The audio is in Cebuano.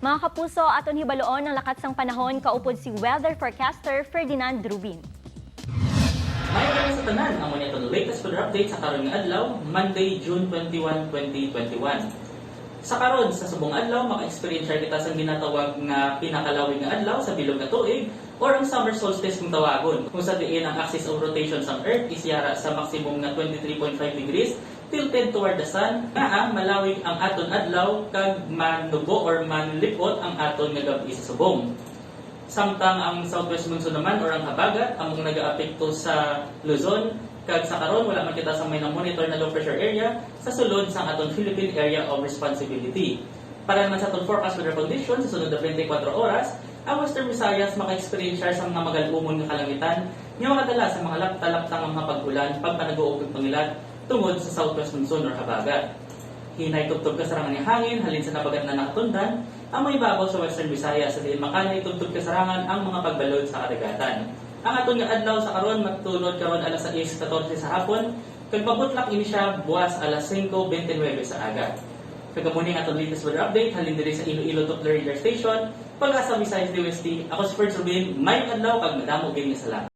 Mga kapuso, aton hibaluon ang lakat sang panahon kaupod si weather forecaster Ferdinand Rubin. Maayong adlaw sa tanan, amo ni atong latest weather update sa karon nga adlaw, Monday, June 21, 2021. Sa karon sa subong adlaw, maka-experience kita sa ginatawag nga pinakalawig nga adlaw sa bilog nga tuig or ang summer solstice kung tawagon. Kung sa diin ang axis of rotation sa Earth is yara sa maximum nga 23.5 degrees tilted toward the sun, nga ang malawig ang aton adlaw kag manubo or manlipot ang aton nga gabi sa subong. Samtang ang southwest monsoon naman or ang habagat among nagaapekto sa Luzon, kag sa karon wala man kita sa may na-monitor na low pressure area sa sulod sa aton Philippine Area of Responsibility. Para naman sa aton forecast weather condition sa sunod na 24 oras, ang Western Visayas maka-experience sa mga magal-umon nga kalangitan nga makadala sa mga lapta-lapta nga mga pag-ulan, pagpanaguog ug pangilat tungod sa southwest monsoon or habagat. Hinay tubtob kasarangan ni hangin halin sa nabagat na nakatundan ang may babaw sa Western Visayas sa diin makanay tubtob kasarangan ang mga pagbalod sa kadagatan. Ang aton nga adlaw sa karon magtunod karon alas 6:14 sa hapon kag pabutlak ini siya buwas alas 5:29 sa aga. Kag amo ni atong latest weather update halin diri sa Iloilo Doppler Radar Station, Pag-asa Visayas DOST. Ako si Ferd Rubin, maayong adlaw kag madamo gid nga salamat.